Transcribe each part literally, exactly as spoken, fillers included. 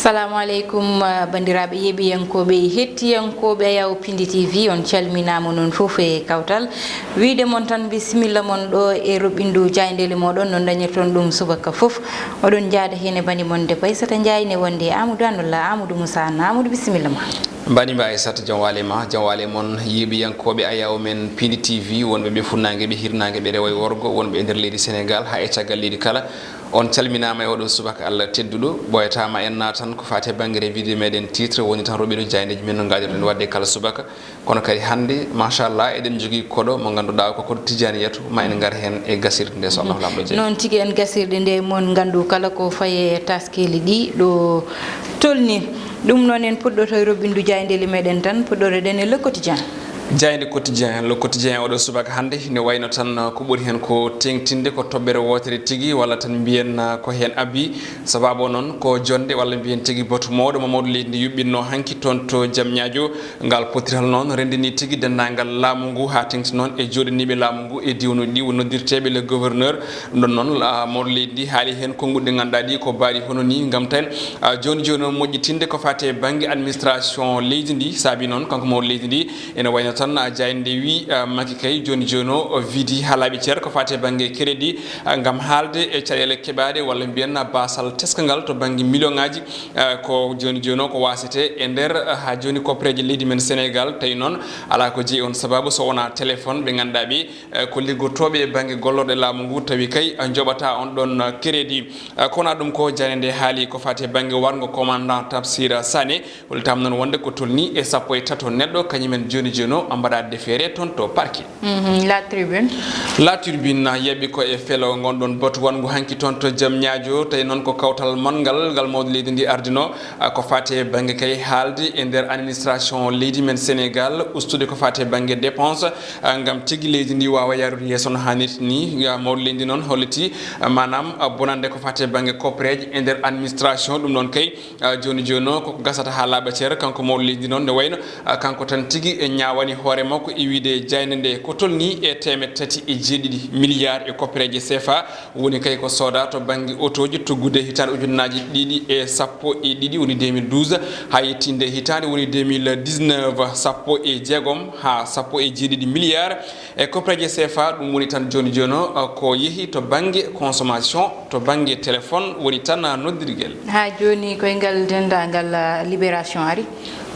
Salamu aleykum, ah, banndiraaɓe yeeɓiyankooɓe e hettiyankooɓe Ayaw Pindi T V, on calminaama noon fof e kawtal. Wiyde mon tan bisimilla mon ɗo e roɓɓindu jaayndeele mooɗon no dañirton ɗum subaka fof. Oɗon njaada heen e bani mon debbo Aissata Ndiaye ne wonde e Amadou Anne walla Amadou Moussa Anne. Amadou, bisimilla ma. Mbaɗi mba Aissata, jam waale ma, jam waale mon yeeɓiyankooɓe Ayaw men Pindi T V, wonɓe ɓe funnaange, ɓe hirnaange, ɓe rewo e worgo, wonɓe e nder leydi Sénégal haa e caggal leydi kala. On calminaama e oɗo subaka Allah tedduɗo, ɓooyata ma en naatan ko faati e bannge revue de meɗen titre, woni tan roɓɓiɗo jaayndeeji men no ngaɗirɗen waɗde kala subaka. Kono kadi hannde, machallah, eɗen jogii koɗo mo ngannduɗaa ko koɗo Tidiane Yatou, ma en ngar heen e gasirde nde, so Allahu Laamɗo jaɓi. Noon tigi, en gasirɗe nde mon nganndu kala ko faye taskeli ɗi ɗo tolni. Ɗum noon en puɗɗoto e roɓɓindu jaayndeele meɗen tan, puɗɗoreɗen e Le Quotidien. Jaaynde Quotidien, Le Quotidien oɗo subaka hannde ne wayno tan ko ɓuri heen ko teeŋtinde ko toɓɓere wootere tigi, walla tan mbiyen ko heen abbi. Sababu o noon ko jonnde walla mbiyen tigi batu mawɗo mo mawɗo leydi ndi yuɓɓinno hanki toon to Diamniadio. Ngal potiral noon renndini tigi denndaangal laamu ngu, haa teeŋti noon e jooɗaniiɓe laamu ngu e diwnuuji ɗi, woni noddirteeɓe le gouverneur. Ɗum ɗon noon, ah, mawɗo leydi ndi haali heen konnguɗi ɗi ngannduɗaa ɗi ko baaɗi hono ni, ngam tan, ah, jooni jooni o moƴƴitinde ko faati e bannge administration leydi ndi. Saabi noon kanko mawɗo leydi ndi ene wayno tan, ah, jaaynde nde wi, ah, Macky kay jooni jooni o vidi haa laaɓi cer ko faati e bannge crédit, ah, ngam haalde e caɗeele keɓaaɗe walla mbiyen baasal teskangal to bannge million ŋaaji. Eh, ko jooni jooni o ko waasete e nder, eh, haa jooni koppareeje leydi men Sénégal. Tawi noon alaa ko jeyi on sababu so wonaa téléphone ɓe ngannduɗaa ɓe, eh, ko liggotooɓe e bannge gollorɗe laamu ngu, tawi kay, eh, njoɓata on ɗon, eh, crédit. Eh, kono ɗum ko jaaynde nde haali ko faati e bannge warngo commandant Tamsir Sané, hollitaama noon wonde ko tolni e sappo e tato neɗɗo, kañum en jooni jooni o mbaɗa déféré toon to parquet. Mhm, La Tribune. La Tribune na yaɓi ko e felo ngon ɗon batu wanngu hanki toon to Diamniadio, tawi noon ko kawtal manngal ngal mawɗo leydi ndi ardino, ah, ko faati e bannge kay haalde e nder administration leydi men Sénégal, ustude ko faati e bannge dépense, ah, ngam tigi leydi ndi waawa yaarude yeeso no haanirta ni. Ah, mawɗo leydi noon holliti, ah, maanaam, ah, bonande ko faati e bannge koppareeje e nder administration, ɗum noon kay, ah, jooni jooni o koko gasata haa laaɓa cer, kanko mawɗo leydi noon ne wayno, ah, kanko tan tigi e ñaawani hoore makko e wiyde jaaynde nde ko tolni e teemedde tati e jeeɗiɗi milliards e koppareeje C F A woni kay ko sooda to bannge otooji tuggude hitaande ujunnaaji ɗiɗi e sappo e ɗiɗi, woni deux mille douze, haa yettinde hitaande woni deux mille dix-neuf, sappo e jeegom haa sappo e jeeɗiɗi milliards. E koppareeje C F A, ɗum woni tan jooni jooni o, ko yehi to bannge consommation, to bannge téléphone, woni tan noddirgel. Haa jooni koyngal denndaangal, ah, Libération ari.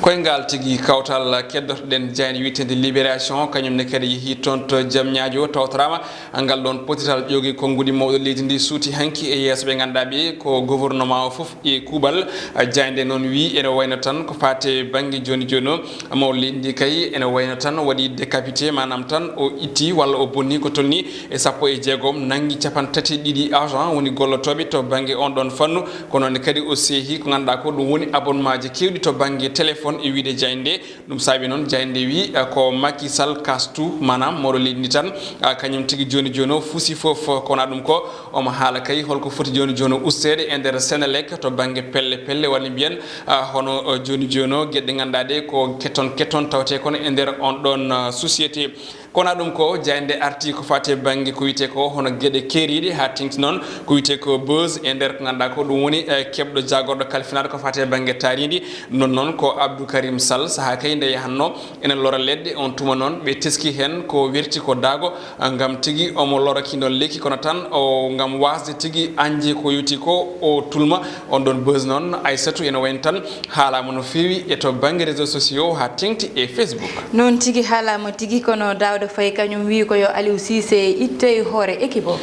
Koyngal tigi kawtal keddotoɗen jaaynde wiyeteende Libération, kañum ne kadi yehi toon to Diamniadio, tawtoraama ngal ɗoon potital ƴoogi konnguɗi mawɗo leydi ndi suuti hanki e yeeso ɓe ngannduɗaa ɓe ko gouvernement o fof e kuuɓal, ah, jaaynde noon wi ene wayno tan ko faati e bannge jooni jooni o. Mawɗo leydi ndi kay ene wayno tan waɗi décapité, maanaam tan o itti walla o bonni ko tolni e sappo e jeegom, nanngi capanɗe tati e ɗiɗi agent woni gollotooɓe to bannge on ɗon fannu. Kono ne kadi o seehi ko ngannduɗaa ko ɗum woni abonnement ji keewɗi to bannge téléphone e wiyde jaaynde nde. Ɗum saabi noon jaaynde nde wi, eh, ko Macky Sall casse tout, maanaam mawɗo leydi ndi tan, ah, kañum tigi jooni jooni o fusi fof. Kono ɗum ko omo haala kay holko foti jooni jooni o usteede e nder Senelec to bannge pelle pelle, walla mbiyen, ah, hono, eh, jooni jooni o geɗe ɗe ngannduɗaa ɗe ko ketton ketton tawte kono e nder on ɗon, ah, société. Kono ɗum ko jaaynde nde arti ko faati e bannge ko wiyetee ko hono geɗe keeriiɗe, haa teeŋti noon ko wiyetee ko buzz e nder ko ngannduɗaa ko ɗum woni, eh, keɓɗo jaagorɗo kalfinaaɗo ko faati e bannge taariindi. Noon noon ko Abdou Karim Sall, sahaa kay nde yahatno ene lora leɗɗe, on tuma noon ɓe teski heen ko werti ko daago, ngam tigi omo lora ki noon lekki, kono tan o ngam waasde tigi añde ko yowti ko o tulma. On ɗon buzz noon, Aissatou, ene wayno tan haalaama no feewi e to bannge réseaux sociaux haa teeŋti e Facebook. Noon tigi haalaama tigi, kono Daouda Faye kañum wiyi ko yo Aliou Cissé itte e hoore équipe o.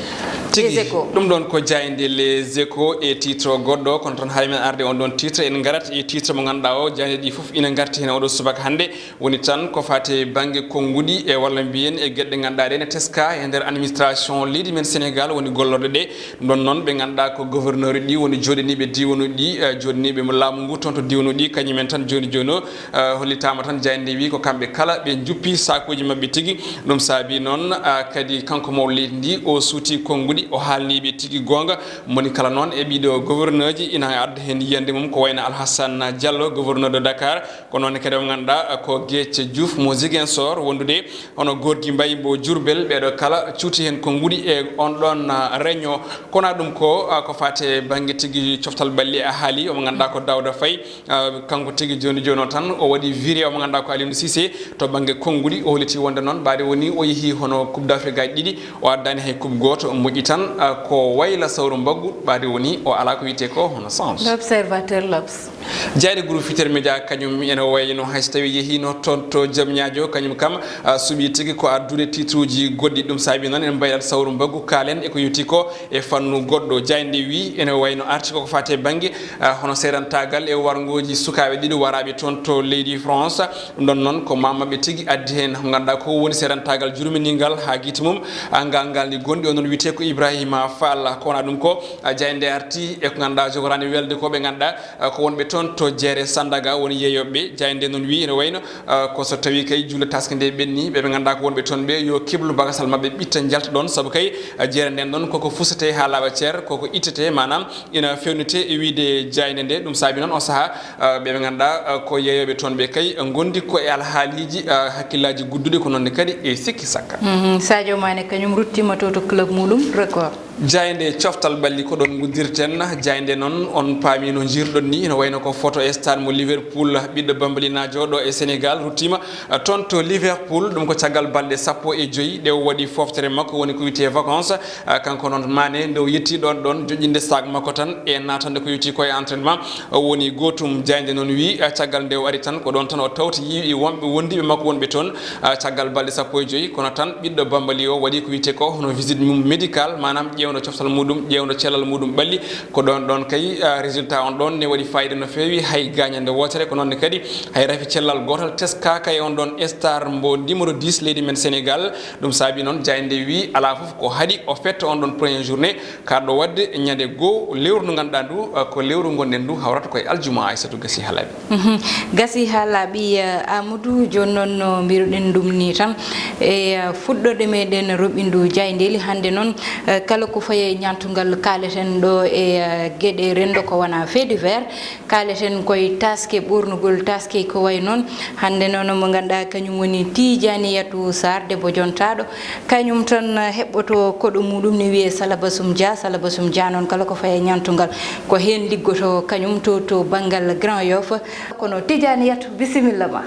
Tigi, Les Échos. Ɗum ɗoon ko jaaynde Les Échos e titre o goɗɗo, kono tan haa men arde on ɗoon titre, en ngarat e titre mo ngannduɗaa o, jaaynde ɗi fof ina ngarti heen oɗo subaka hannde. Woni tan ko faati e bannge konnguɗi e walla mbiyen e geɗe ɗe ngannduɗaa ɗe ne teska e nder administration leydi men Sénégal woni gollorɗe ɗe. Ɗum ɗon noon ɓe ngannduɗaa ko gouverneur ɗi woni jooɗaniiɓe diiwanuuji ɗi, eh, jooɗaniiɓe mo laamu ngu toon to diiwanuuji ɗi, kañum en tan jooni jooni o, eh, hollitaama tan jaaynde nde wi ko kamɓe kala ɓe njuppi sakuuji maɓɓe tigi. Ɗum saabi noon, ah, kadi kanko mawɗo leydi ndi, o suuti konnguɗi, o haalni ɓe tigi goonga. Moni kala noon e ɗiɗo gouverneur ji ina adda heen yiyannde mum, ko wayno Alhassane Diallo, gouverneur de Dakar, ko noon kadi mo ngannduɗaa ko Geec Diouf mo Ziguinchor, wondude hono Gorgui Mbaye mbo Diourbel, ɓeeɗo kala cuuti heen konnguɗi e on ɗoon, ah, réunion. Kono ɗum ko, ah, ko faati e bannge tigi coftal ɓalli a haali, omo ngannduɗaa ko Daouda Faye. Ah, kanko tigi jooni jooni o tan o waɗi viré omo ngannduɗaa ko Aliou Cissé to bannge konnguɗi, o holliti wonde noon ɓaade woni o yehi hono Coupe d'Afrique aji ɗiɗi, o addaani hay coupe gooto, moƴƴi tan, ah, ko wayla sawru mbaggu, ɓaade woni o alaa ko wiyetee ko hono change. L'Observateur, L'Obs. Jayde groupe Futurs Médias kañum ene wayno hay so tawii yehiino toon to Diamniadio, kañum kam, ah, suɓii tigi ko addude titre uji goɗɗi. Ɗum saabi noon en mbaylat sawru mbaggu kaalen e ko yowti ko e fannu goɗɗo. Jaaynde wi ene wayno arti koko faati e bannge, ah, hono seedantaagal e warngooji sukaaɓe ɗiɗo waraaɓe toon to leydi France. Ɗum ɗon noon ko maam maɓɓe tigi addi heen. Ko ngannduɗaa ko woni seedantaagal jurminiigal haa gite mum, ah, ngal ngal ni gonɗi o noon wiyetee ko Ibrahima Fall. Ko wona ɗum ko, ah, jaaynde arti e ko ngannduɗaa jogoraani welde ko ɓe ngannduɗaa, ah, ko wonɓe toon to jeere Sandaga woni yeeyooɓe. Jaaynde noon wi ene wayno, ah, ko so tawii kay juulde taske nde ɓenni, ɓe ɓe ngannduɗaa ko wonɓe toon ɓe yo keblu bagasal maɓɓe ɓitta njalta ɗoon, sabu kay, ah, jeere nden ɗoon koko fusete haa laaɓa ceer, koko ittete, maanaam ina fewnite e wiyde jaaynde nde. Ɗum saabi noon o sahaa, ah, ɓe ɓe ngannduɗaa, ah, ko yeeyooɓe toon ɓe kay ngondi ko e alhaaliiji, ah, hakkillaaji gudduɗi, ko noon ne kadi e sikki sakka. Mhm. Sadio Mané kañum ruttiima to to club muɗum Record. Jaaynde coftal ɓalli ko ɗoon nguddirten. Jaaynde noon on paami no njirɗon ni, ina wayno ko photo e stade mo Liverpool, ɓiɗɗo bambalinaajo ɗo e Sénégal ruttiima, ah, toon to Liverpool. Ɗum ko caggal balɗe sappo e joyi ɗe o waɗi foftere makko woni ko wiyetee vacances. Ah, kanko noon Mané nde o yetti ɗoon ɗoon joƴƴinde sac makko tan e naatande ko yowti ko e entraînement, ah, woni gootum. Jaaynde noon wi, ah, caggal nde o ari tan ko ɗoon tan o tawti yiiwi wonɓe wondiiɓe makko wonɓe toon. Ah, caggal balɗe sappo e joyi, kono tan ɓiɗɗo Bambali o waɗi ko wiyetee ko hono visite mum médical, maanaam ƴeewndo coftal muɗum, ƴeewndo cellal muɗum ɓalli. Ko ɗoon ɗoon kay, ah, résultat on ɗoon ne waɗi fayida no feewi, hay gañande wootere, ko noon ne kadi hay rafi cellal gootal teskaaka e on ɗoon star mbo numéro dix leydi men Sénégal. Ɗum saabi noon jaaynde wi alaa fof ko haɗi o fetta on ɗoon premier journée, kaɗɗo waɗde ñande goo lewru ndu ngannduɗaa ndu, ah, ko lewru ngonɗen ndu, hawrata ko e aljuma. Aissatou Gassi Halabi. Mhm. Gasi haa laaɓi, eh, Amadou, jooni noon no mbiruɗen ɗum ni tan, e, eh, fuɗɗorde meɗen roɓindu jaayndeeli hannde noon, eh, kala ko fayi e ñaamtugal kaaleten ɗo e, eh, geɗe renndo ko wona fait divers, kaaleten koye taaske ɓoornugol taaske ko wayi noon. Hannde noon mo ngannduɗaa kañum woni Tijaaniyatu Sarr, debbo jontaaɗo, kañum tan heɓɓoto koɗo muɗum ne wiyee Sala Basum Dia. Sala Basum Dia noon kala ko fayi e ñaamtugal ko heen liggoto kañum to, to banngal Grand Yoff. Kono Tijaaniyatu, bisimilla ma.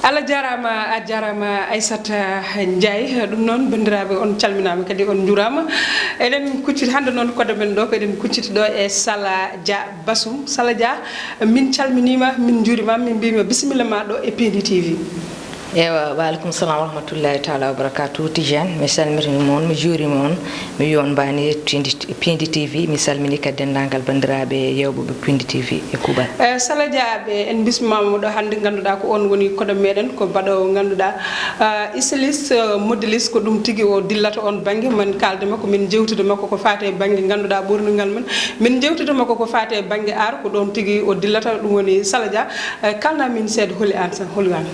Allah jaaraama, a jaaraama Aissata Ndiaye. Ɗum noon, banndiraaɓe, on calminaama kadi on njuuraama. Eɗen kucciti hannde noon koɗo men ɗo, ko eɗen kucciti ɗo e Sala Dia Basum. Sala Dia, min calminiima, min njuuriima, min mbiima bisimilla ma ɗo e Pindi T V. Ewa, wa alaikum salam wa rahmatullahi taala wa barakatuh. Tidiane, mi salmitiima on, mi juuriima on, mi wiya on mbaadi e Pindi, Pindi T V, mi salminii kadi denndaangal banndiraaɓe yeewɓe Pindi T V e kuuɓal. Eh, Sala Dia, ɓe en mbismiima mo ɗo hannde, ngannduɗaa ko on woni koɗo meɗen, ko baɗoowo ngannduɗaa, eh, styliste, eh, modéliste, ko ɗum tigi o dillata on bannge, min kaalda makko, min njewtida makko ko faati e bannge ngannduɗaa ɓoornungal men, min njewtida makko ko faati e bannge art, ko ɗoon tigi o dillata, ɗum woni Sala Dia. Eh, kaalna min seeɗa, holi aan tan, holi aan?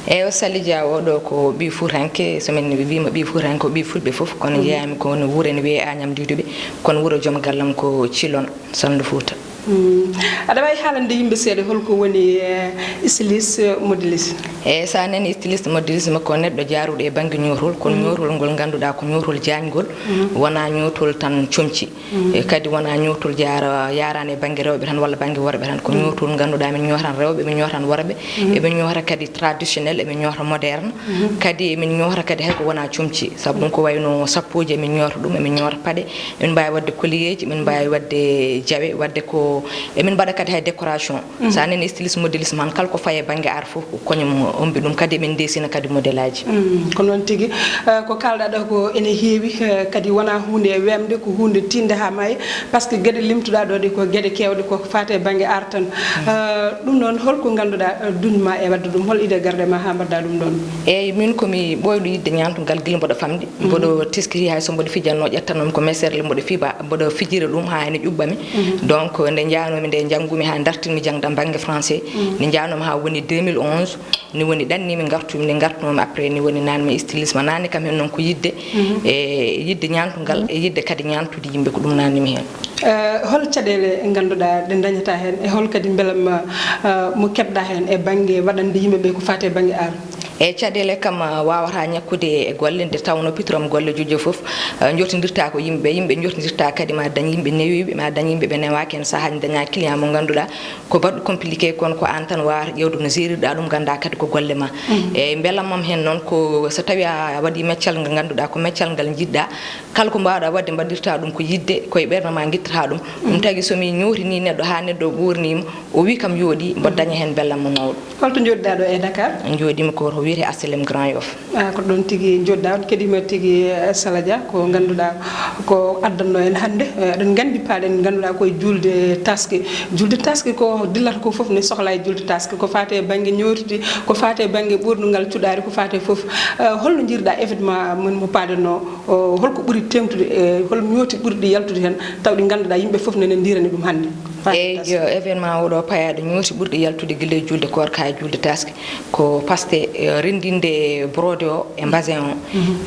Eyi, o Sali Dia, oɗo ko ɓii Fuutanke. So min mbiima ɓii Fuutanke, ko ɓii Fulɓe fof, kono, mhm, jeyaami ko woni wuro ene wiyee Agnam Diwduɓe, kono wuro joom gallam ko Cilon, Salndu Fuuta. Mm. Aɗa waawi haalande yimɓe seeɗa holko woni, eh, styliste, eh, modéliste? Eyi, so a nanii styliste, modéliste, ko neɗɗo jaaruɗo e bannge ñootol, kono, mhm, ñootol ngol ngannduɗaa ko ñootol jaañgol, mhm, wonaa ñootol tan comci. Mm. E kadi wonaa ñootol jaara-, yaaraani e bannge rewɓe tan walla bannge worɓe tan. Ko, mm, ñootol ngannduɗaa min ñootan rewɓe, min ñootan worɓe, mhm, emin ñoota kadi traditionnel, emin ñoota moderne. Mhm. Kadi emin ñoota kadi hay ko wonaa comci. Sabu ɗum ko wayno sappooji emin ñoota ɗum, emin ñoota paɗe, emin mbaawi waɗde collier ji, emin mbaawi waɗde jawe, waɗde ko, emin mbaɗa kadi hay décoration. Mhm. So a nanii styliste, modéliste, maan kala ko fayi e bannge art fof, ko kañum ombi ɗum, kadi emin ndeesina kadi modèle aji. Mm, ko noon tigi. Eh, ko kaalɗaa ɗo ko ene heewi, eh, kadi wonaa huunde e weemde, ko huunde tiiɗnde haa maayi, par ce que geɗe limtuɗaa ɗo ɗe ko geɗe keewɗe, ko faati e bannge art tan. Mm. Eh, ɗum noon, holko ngannduɗaa, eh, duñma e waɗde ɗum? Hol idée garɗe ma haa mbaɗɗaa ɗum ɗoon? Eyi, min ko mi ɓooyɗo yiɗde ñaamtugal gila mboɗo famɗi. Mm. Mboɗo teskiti hay so mboɗo fijannoo, ƴettanoo mi ko meeseerle, mboɗo fiba, mboɗo fijira ɗum haa ene ƴuɓɓa mi. Mm. Donc, nde Njaanoomi nde njanngumi haa dartinmi jaŋde am bannge français. Nde njaanoomi haa woni deux mille onze, ni woni ɗannimi, ngartumi, nde ngartumi après, ni woni nanmi stylisme. Nani kam heen noon ko yiɗde, e yiɗde ñaantungal, e yiɗde kadi ñaantude yimɓe, ko ɗum nanimi heen. Eh, hol caɗeele ngannduɗaa ɗe ndañata heen, e hol kadi mbelamma, eh, mo keɓɗa heen e bannge waɗande yimɓe ɓe ko faati e bannge aar? E caɗeele kam, ah, waawata ñakkude e golle, nde tawnoo pituram golle jojo fof, ah, njortindirtaa ko yimɓe, yimɓe njortindirtaa kadi ma dañ yimɓe newiiɓe, ma dañ yimɓe ɓe newaaki. Heen sahaaji dañaa client mo ngannduɗaa ko baɗɗo compliqué, kono ko aan tan waawata ƴeewde no gérirɗaa ɗum, nganndaa kadi ko golle ma. E mbelamma am heen noon, ko so tawii a waɗii meccal ngal ngannduɗaa ko meccal ngal njiɗɗaa, kala ko mbaawɗaa waɗde mbaɗirtaa ɗum ko yiɗde, ko e ɓernde ma ngittataa ɗum. Ɗum tagi so mi ñootini neɗɗo haa neɗɗo ɓoornii mo, o wii kam yooɗi, mboɗo daña heen mbelamma mawɗo. Holto njooɗiɗaa ɗo e Dakar? Njooɗiimi ko to wiyetee H L M Grand Yoff. Ah, ko ɗoon tigi njooɗiɗaa, on keɗiima tigi, eh, Sala Dia, ko ngannduɗaa ko addanno en hannde. Eh, eɗen nganndi paaɗen ngannduɗaa koye juulde taske. Juulde taske ko dillata ko fof ne sohla e juulde taske. Ko faati e bannge ñootdi, ko faati e bannge ɓoornungal cuɗaari, ko faati e fof. Eh, holno njiiruɗaa événement mon mo paaɗenno? O, holko ɓuri teeŋtude, e hol ñooti ɓurɗi yaltude heen, taw ɗi ngannduɗaa yimɓe fof nene ndiirani ɗum hannde? Eey, yo événement oɗo payaaɗo ñooti ɓurɗi yaltude gila e juulde koorka e juulde taske, ko paste, eh, renndinde brodé o e mbasin o,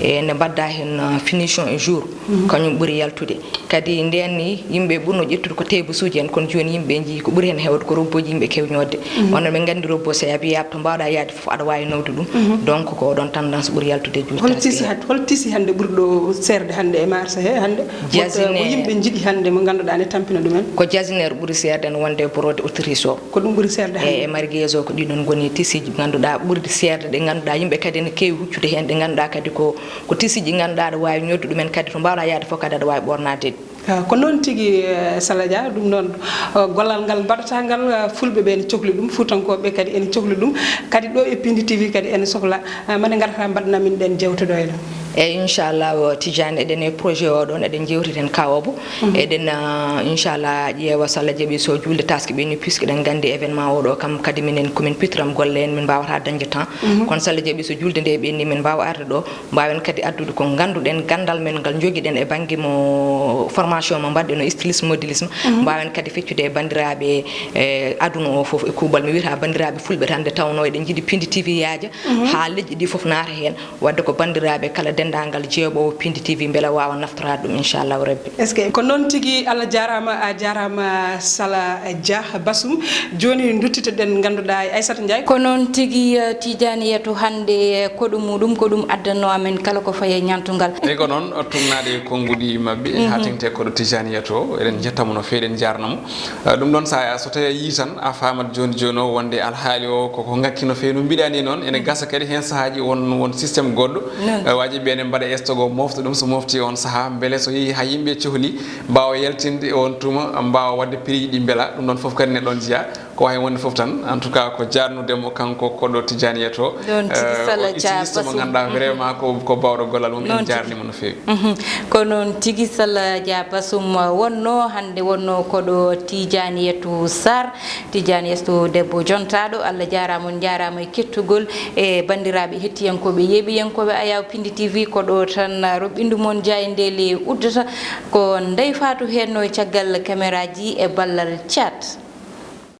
e nde mbaɗɗa heen, eh, finition e jour, kañum ɓuri yaltude. Kadi ndeen ni yimɓe ɓurno ƴettude ko tebusuuji en, kono jooni yimɓe njii ko ɓuri heen heewde ko robboji yimɓe kewi ñootde. Wonno ɓe nganndi robbo so yaabi yaab to mbaawɗa yaade fof aɗa waawi nawde ɗum. Donc ko oɗon tendance ɓuri yaltude e juulde taske. Hol tisi hannde ɓurɗo seerde hannde e marché he hannde? Mo yimɓe njiɗi hannde mo ngannduɗaa ne tampina ɗumen? Ko jasinaire ɓuri seerde ne wonde e brodé autriche o. Ko ɗum ɓuri seerde hannde? E, e marguise o ko ɗiɗon ngoni tisiji ngannduɗaa ɓurɗi seerde ɗi ngannduɗaa yimɓe kadi ne kewi huccude heen, ɗi ngannduɗaa kadi ko, ko tisiji ngannduɗaa aɗa waawi ñootde ɗumen kadi to mbaawɗa yaade fof kadi aɗa waawi ɓoornaade. Ah, ko noon tigi, eh, Sala Dia, ɗum noon, eh, gollal ngal mbaɗataa ngal, eh, fulɓe ɓe ene cohli ɗum, fuutankooɓe kadi ene cohli ɗum, kadi ɗo e Pindi T V kadi ene sohla, eh, mane ngarata mbaɗana min ɗeen jewte ɗo e ɗo. Eey, inchallah, o Tidiane, eɗen e projet o ɗoon, eɗen njewtiden ka o bo. Eɗen, ah, inchallah, ƴeewa so Allah jaɓi so juulde taske ɓenni, puisque eɗen nganndi événement o ɗo kam kadi minen komin pituram golle en, min mbaawata dañde temps. Kono so Allah jaɓi so juulde nde ɓenni, min mbaawa arde ɗo, mbaawen kadi addude ko ngannduɗen, ganndal men ngal njogiɗen e bannge mo formation mo mbaɗɗen o stylisme modélisme, mbaawen kadi feccude e banndiraaɓe, e aduna o fof e kuuɓal. Mi wiyata banndiraaɓe fulɓe tan, nde tawnoo eɗen njiɗi Pindi T V yaaja haa leƴƴi ɗi fof naata heen. Waɗde ko banndiraaɓe kala denndaangal jeeɓoowo Pindi T V mbele waawa naftoraade ɗum, inchallahu rabbi. Est-ce que ko noon tigi, Allah jaaraama, a jaaraama Sala Dia Basum. Jooni nduttitoɗen ngannduɗaa e Aissata Ndiaye. Ko noon tigi, eh, Tidiane Yatou, hannde, eh, koɗo muɗum, ko ɗum addanno amen kala ko fayi e ñaantungal. Eyi ko noon, o tugnaade e konnguɗi maɓɓe, haa teŋti e koɗo Tidiane Yatou, eɗen njetta mo no feewi, eɗen njaarna mo. Eh, ɗum ɗoon sahaa so tawii a yii tan, a faamat jooni jooni o wonde alhaali o koko ngakki no feewi no mbiɗa ni noon, ene gasa kadi heen sahaaji won, won système goɗɗo. Eh, waajibi ɓe ene mbaɗa stock o mofta ɗum, so mofti on sahaa, mbele so yehi haa yimɓe cohli, mbaawa yaltinde on tuma, mbaawa waɗde prix ji ɗi mbela. Ɗum ɗoon fof kadi ne ɗoon jeyaa. Ko wayi wonde fof tan, en tout cas, ko jaarnude mo kanko koɗo Tidiane Yatou. Ɗoon tigi, eh, Sala Dia Basum. Mo ngannduɗaa vraiment ko, ko baawɗo gollal mum, en jaarnii mo no feewi. Mhm. Ko noon tigi, Sala Dia Basum wonno, hannde wonno koɗo Tidiane Yatou Sarr. Tidiane Yatou debbo jontaaɗo, Allah jaaraama, on njaaraama e kettugol. E banndiraaɓe hettiyankooɓe, yeeɓiyankooɓe Ayaw Pindi T V, ko ɗo tan roɓɓindu mon jaayndeele uddata. Ko Ndeye Fatou heenno e caggal caméra ji e ballal chat.